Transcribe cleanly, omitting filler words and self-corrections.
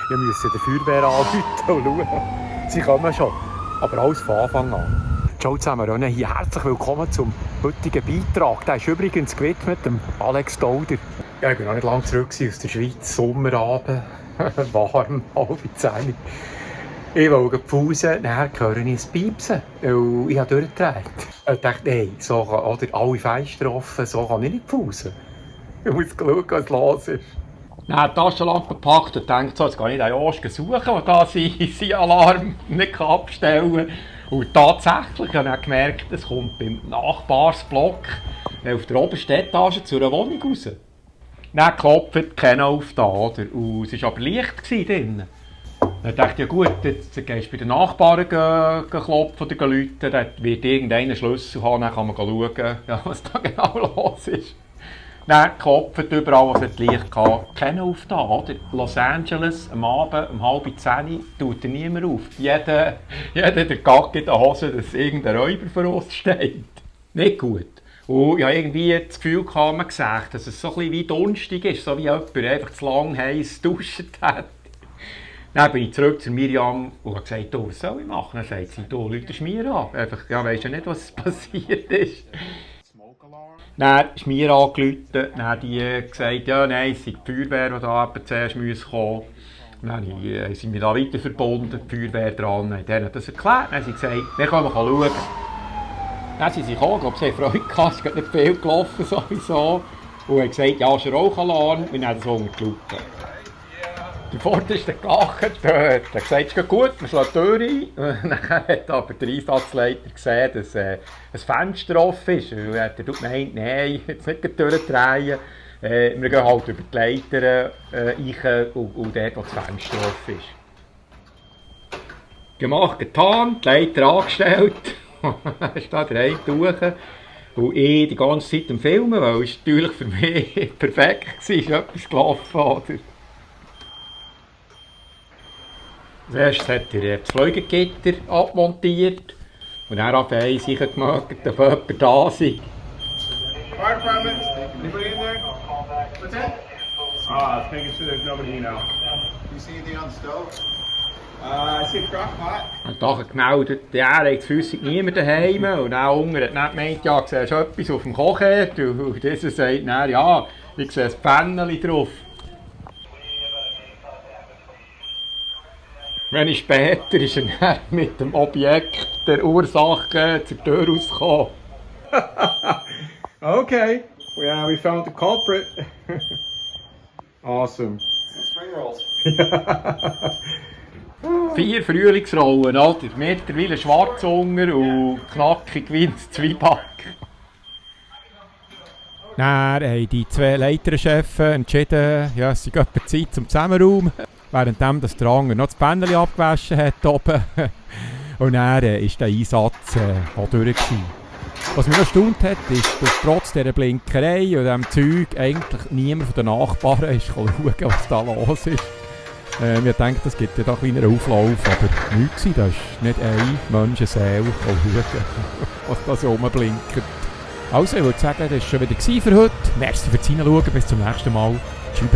Wir müssen der Feuerwehr anrufen und schauen. Sie kommen schon. Aber alles von Anfang an. Ciao zusammen, René. Hier herzlich willkommen zum heutigen Beitrag. Der ist übrigens gewidmet dem Alex Dauder. Ja, ich bin noch nicht lange zurück aus der Schweiz. Sommerabend, warm, 9:30. Ich wollte pausen, dann höre ich ein Piepsen, weil ich habe durchgedreht. Ich dachte, nein, so kann, oder alle Fenster offen, so kann ich nicht pausen. Ich muss schauen, was los ist. Dann hat die Taschenlampe gepackt und denkt, so, jetzt gehe ich den Jost suchen, der da seinen Alarm nicht abstellen kann. Und tatsächlich habe ich gemerkt, es kommt beim Nachbarsblock auf der obersten Etage zu einer Wohnung raus. Dann klopft keiner auf da, oder? Und es war aber Licht drin. Dann dachte ich, ja gut, jetzt gehst du bei den Nachbarn klopfen oder läuten, dann wird irgendeiner Schlüssel haben, dann kann man schauen, ja, was da genau los ist. Dann klopft überall, was es Licht hatte, keiner auf da, oder? Los Angeles, am Abend, um 9:30, tut niemand auf. Jeder der Gag in der Hose, dass irgendein Räuber vor uns steht. Nicht gut. Und ich hatte irgendwie das Gefühl, man gesagt, dass es so ein bisschen wie dunstig ist, so wie jemand einfach zu lang heiß duschen hat. Dann bin ich zurück zu Miriam und habe gesagt, was soll ich machen? Dann sagt sie, läutest mir an. Einfach, ja, weisst du nicht, was passiert ist. Dann ist mir angerufen, dann hat die gesagt, ja, nein, es sei die Feuerwehr, die da zuerst kommen musste. Dann sind wir da weiter verbunden, die Feuerwehr dran. Dann hat das erklärt, dann haben sie gesagt, dann können wir schauen. Dann sind sie gekommen, ich glaube, sie haben Freude gehabt, es ist nicht viel gelaufen sowieso. Und haben gesagt, ja, es ist ein Rauchalarm, und dann haben das untergeschaut. Der Vorderste gelacht, der hat gesagt, es geht gut, wir schlagen die Tür ein. Und dann hat aber der Einsatzleiter gesehen, dass ein Fenster offen ist. Und er hat gemeint, nein, jetzt nicht die Tür drehen. Wir gehen halt über die Leiter rein und dort, wo das Fenster offen ist. Gemacht, getan, die Leiter angestellt. Dann ist da der eine durch. Und ich die ganze Zeit am Filmen, weil es natürlich für mich perfekt war, ist etwas gelaufen, oder? Als erstes hat er das Flügelgitter abmontiert und dann hat er sich gemerkt, ob jemand da sei. Fire department, anybody in there? What's that? Just making sure there's nobody in now. You see anything on the stove? I see a crock pot. Und dann gemeldet, ja, er hat häufig niemand daheim und dann unten hat nicht gemeint, ja, siehst du etwas auf dem Kochherd? Und dieser sagt, dann, ja, ich sehe ein Pfännchen drauf. Wenn später ist er dann mit dem Objekt der Ursache zur Tür rausgekommen. Okay, yeah, we found the culprit. Awesome. Some spring rolls. 4 Frühlingsrollen, oder? Mittlerweile Schwarzunger und knackig wie ein Zwieback. Dann haben die 2 Leiterchefs entschieden, ja, es sei etwa Zeit zum Zusammenraum. Währenddem der andere noch das Pfännchen abgewaschen hat oben. Und dann war der Einsatz auch durch. Was mich noch erstaunt hat, ist, dass trotz dieser Blinkerei und diesem Zeug eigentlich niemand von den Nachbarn ist schauen, was da los ist. Wir denken, das gibt ja da einen kleinen Auflauf, aber nichts. Da ist nicht eine Menschenseele schauen, was da so rumblinkt. Also, ich würde sagen, das war schon wieder für heute. Merci fürs Hineinschauen, bis zum nächsten Mal. Tschüss.